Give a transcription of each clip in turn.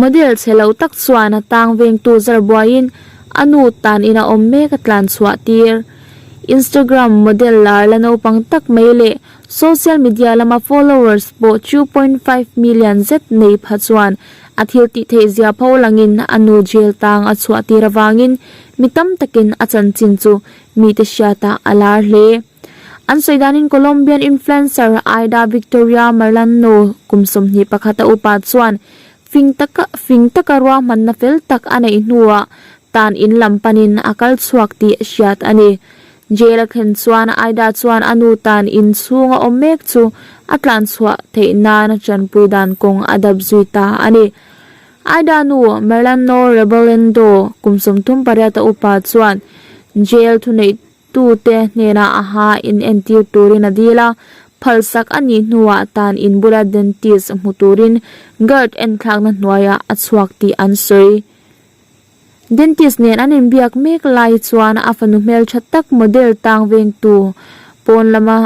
Model chhe lo tak chuan a tang vengtu zar buaiin a nu tan ina awm mek a tlan chhuah tir. Instagram model lar la naupang tak mai leh social media lama followers pawh 2.5 million zet nei pha chuan a thil tih theih zia pho langin a nu jail tang a chhuah tir avangin mi tam takin a chanchin chu mite hriatah a lar hle. An sawi danin Colombian influencer Aida Victoria Marlano kum 21 a upa chuan fing taka fing taka ruahmanna fel tak a neih hnuah tan in lam panin a kal chhuak tih hriat a ni. Jail a thlen chuan Aida chuan a nu tan in chhunga awm mek chu a tlan chhuah theih nan tanpui dan kawng a dap zui ta a ni. Aida nu Marlano Rebolendo kum 38 a upa chuan jail thuneih tute hnenah a ha in entir turin a dil a, phalsak a nih hnuah tan in bula dentist hmu turin guard enthlakna hnuaiah a chhuak tih an sawi. Dentist nen an inbiak mek lai chuan a fanu hmeltha tak model tang vengtu pawn lama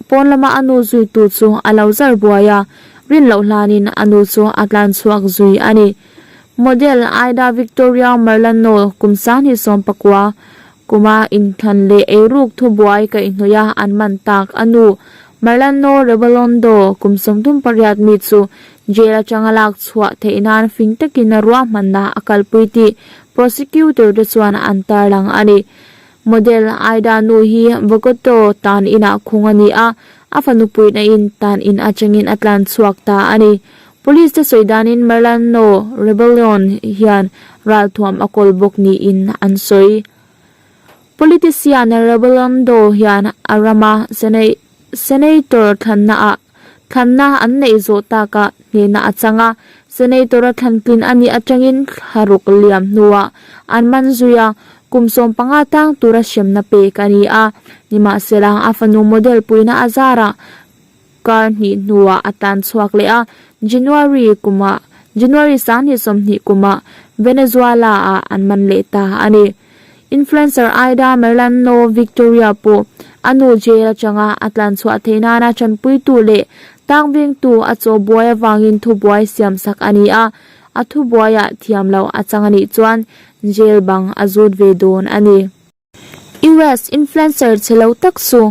pawn lama a nu zuitu chu a lo zar buai a, rin loh hlanin a nu chu a tlan chhuak zui a ni. Model Aida Victoria Marlano kum 2019 Kuma inthlan leh eiruk thubuai kaihhnawih a an man tak a nu Marlano Rebalondo kum 38 mi chu jail atanga lak chhuah theih nan fing takin a ruahmanna a kalpui tih prosecutor te chuan an tarlang a ni. Model Aida nu hi Bogotá tan inah khung a ni a, a fanu puihna in tan in atangin a tlan chhuak ta a ni. Police te sawi danin Marlano Rebellion hian ralthuam a kawl bawk niin an sawi. Politician Rebellondo hian a rama senator thlanna ah thlanna an neih zawh takah hnehna a chang a, senator a thlan tlin a nih atangin thlaruk liam hnuah an man zui a, kum 15 tang tura hremna pek a ni a. Nimahsela a fanu model puina a zarah Kar hnih hnuah a tan chhuak leh a, January kumah January 2020 kumah Venezuela-ah an man leh ta a ni. Influencer Aida Merlano Victoria pawh a nu jail atanga a tlan chhuah theih nana tanpuitu leh tang vengtu a chaw buai avangin thubuai siamsak a ni a, a thubuaiah thiam loh a chang a nih chuan jail bang a zut ve dawn a ni. US influencer che lo tak chu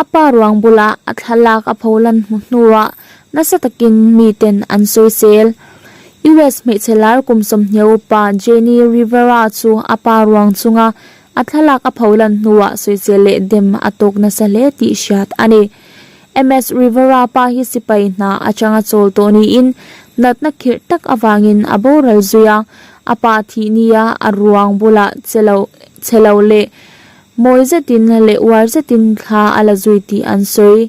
a pa ruang bulah a thlalak a pholan hmu hnuah nasa takin miten an sawisel. US hmeichhe lar kum 20 upa Jenny Rivera chu a pa ruang chunga a thlalak a pholan hnuah sawisel leh dem a tawk nasa hle tih hriat a ni. MS Rivera pa hi sipai hna atanga chawl tawh niin natna khirh tak avangin a boral zui a, a pa thih nia a ruang bulah che lo che lo leh mawi zetin leh uar zetin thla a la zui tih an sawi.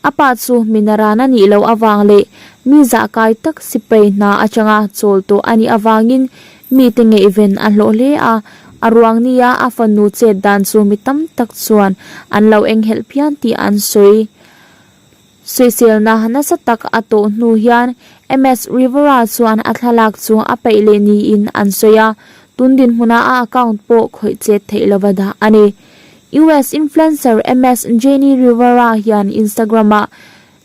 A pa chu minaran a nih loh avang leh mi zahkai tak sipai hna atanga chawl tawh a nih avangin mite ngaihven a hlawh hle a, a ruang nia a fanu chet dan chu mi tam tak chuan an lo enghelh phian tih an sawi. Sawiselna nasa tak a tawh hnu hian MS Rivera chuan a thlalak chu a peih leh niin an sawi a, tun dinhmuna a account pawh khawih chet theih lova dah a ni. US influencer MS Jenny Rivera hian Instagram-ah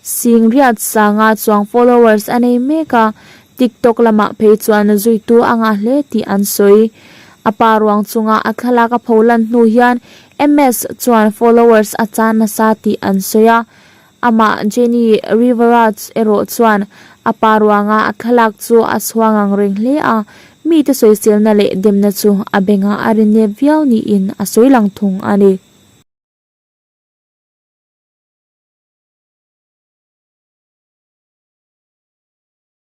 sing riat sanga chuang followers a nei mek a, TikTok lamah phei chuan zuitu a ngah hle tih an sawi. A pa ruang chunga a thlalak a pholan hnu hian MS chuan followers a chan nasa tih an sawi a, amah Jenny Rivera erawh chuan a pa ruanga a thlalak chu a chhuang ang reng hle a, mite sawiselna leh demna chu a bengah a ri nep viau niin a sawi lang thung a ni.